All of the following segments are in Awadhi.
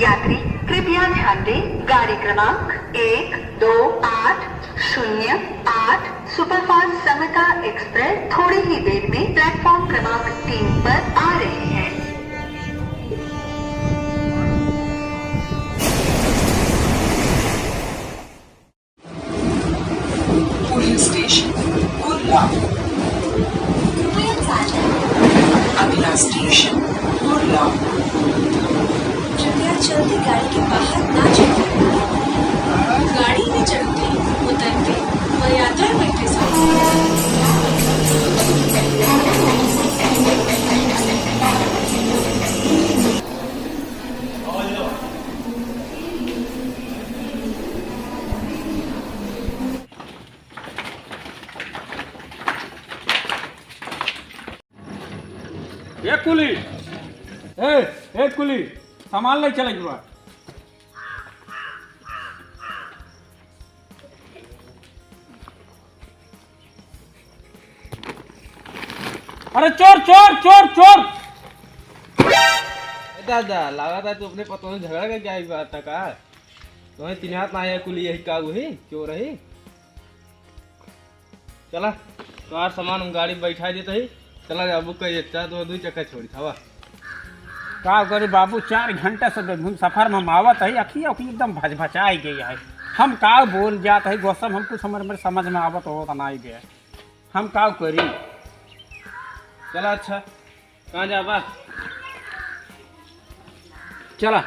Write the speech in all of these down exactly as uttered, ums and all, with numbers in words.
यात्री कृपया ध्यान दें, गाड़ी क्रमांक एक दो आठ शून्य आठ सुपरफास्ट समता एक्सप्रेस थोड़ी ही देर में प्लेटफॉर्म क्रमांक तीन पर आ रही है। पुढील स्टेशन कुर्ला। कृपया ध्यान दें। अगला स्टेशन कुर्ला। कृपया चलती गाड़ी के बाहर ना चढ़ें। गाड़ी में चढ़ते, उतरते व यात्रा करते समय ए कुली, ए, ए कुली, सामान ले चले के बा। अरे चोर, चोर, चोर, चोर! ए दादा, लागत है तू अपने पतोह से झगड़ा करके आई बात है का? तुम्हें तीन हाथ ना आया कुली यही का वही चोर है। चला, तोहार सामान हम गाड़ी में बैठा देते ही। चला जा, बुक करिए, चाहे तो दो चक्कर छोड़ी था, वाह। का करी बाबू, चार घंटा से हम सफर में हम आवत है, अखिया उखी एकदम भचभचाई गई है। हम का बोल जात है, गोसम हम कुछ हमरे, हमरे समझ में आवत हो तो ना आई गए। हम का करी? चला अच्छा, कहाँ जाबा? चला,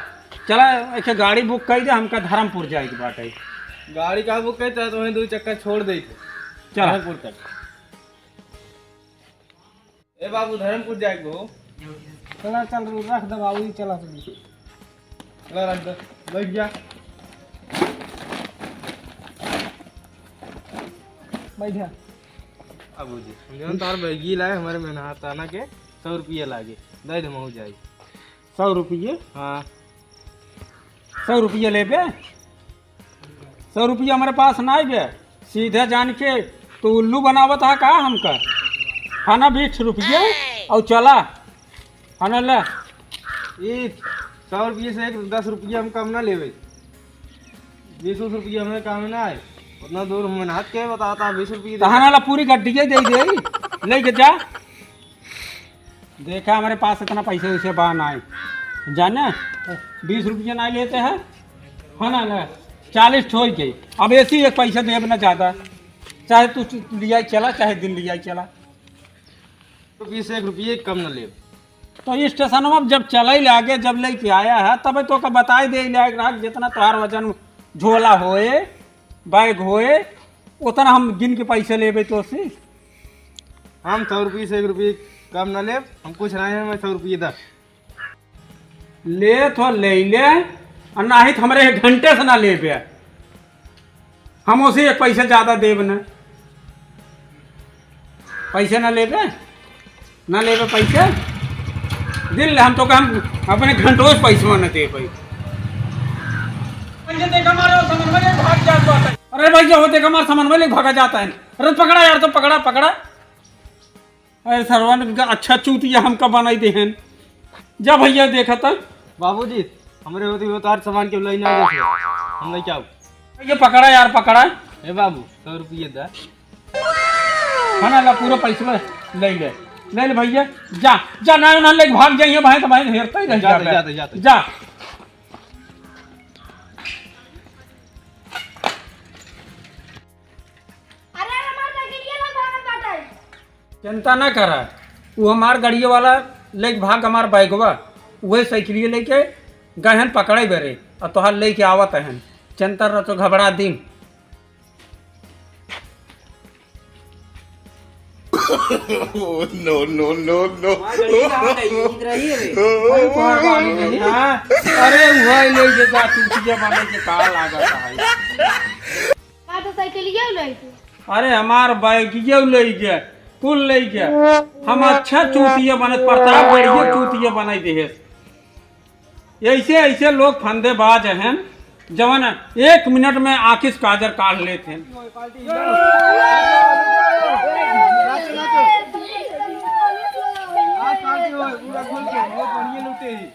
चला, एक गाड़ी बुक कई दे, हमका धर्मपुर जाए के बाटे। गाड़ी का बुक कई दे, तो वहीं दो चक्कर छोड़ दे थे। चला। धर्मपुर तक। ए बाबू, धर्मपुर जाए के हो। चला, चल, रख दे बाबू, चला चल। चला, रख दे, बैठ जा। बैठ जा। बाबूजी, हम जौन तार बैगी लाए, हमारे मेहनताना के सौ रुपया लागे, दे दे, महू जाई। सौ रुपये? हाँ। सौ रुपये लेबे? सौ रुपया हमारे पास ना आइबे। सीधे जान के तू उल्लू बनावत है का हमका? है ना, बीस रुपये और चला। है ना, ले। ई सौ रुपये से एक दस रुपया हम कम ना लेबे। बीस उस रुपया हमें काम ना आए। उतना दूर हम मेहनत के बताता, बीस रुपये दे। तहन वाला पूरी गड्डिये दे दे, लेके जा। देखा, हमारे पास इतना पैसे वैसे बा ना है, जाने, बीस रुपया ना लेते हैं, है ना, ना, चालीस ठो ही के। अब ऐसी एक पैसा देब ना ज्यादा, चाहे तू लिया चला, चाहे दिन लिया चला। तो बीस एक रुपये कम न लेब। तो स्टेशनवा में जब चले लागे, जब लेके आया है, तबे तो का बताई दे लायक रहा, जितना तोहार वजन झोला होए, बैग होए, उतना हम गिन के पैसे लेबे तो से। हम सौ रुपये से एक रुपये कम ना लेब, हम कुछ नहीं है, मैं सौ रुपये दस। ले तो ले ले, और नाही तो हमरे एक घंटे से ना लेबे। हम उसे एक पैसा ज्यादा देब ना। पैसे ना लेबे, ना लेबे पैसे। दिन ले हम तो हम अपने घंटों से पैसवा न दे भाई। भैया देखा मारो, समन्वय भाग जाता है। अरे भैया हो देखा मार समन्वय भागा जाता है। अरे पकड़ा यार, तो पकड़ा, पकड़ा। अरे सरवन का अच्छा चूतिया हमका बनाई देहेन। जा भैया देखा था। बाबूजी, हमरे होती हो तो आज सामान के लाई ना जैसे। हम नहीं क्या। ये पकड़ा यार, पकड़ा। ए बाबू, सौ रुपये दा। है ना, ला पूरा पैसा ले ले, ले ले भैया। जा, जा ना, ना लेके भाग जाइए भाई, तो भाई हेरता ही रह जाते, जाबे। जाते, जाते। जा। अरे, हमार लकड़िया ला भागल बाटे। चिंता ना करा, वो हमार गड़िया वाला लेके भाग हमार बैगवा, वही साइकिलिया लेके गए हन पकड़े बेरे, और तोहार लेके आवत हन। चिंता रह तो घबरा दिन। Oh, no, no, no, no। हमार गड़िया कहाँ गई? इधर ही है बे। अरे, तोहार गाड़ी नहीं। हाँ? अरे, वही ले के जा, तू तुझे बने के कहा लागत है। मोटरसाइकिलिया उलट गया। अरे हमार बैगिया उलट गया, कुल ले गया। हम अच्छा चूतिया बनत, प्रतापगढ़िया चूतिया बनाई देहे। ऐसे ऐसे लोग फंदेबाज हैं, जवन एक मिनट में आँखिस काजर काढ़ लेत हैं। रही।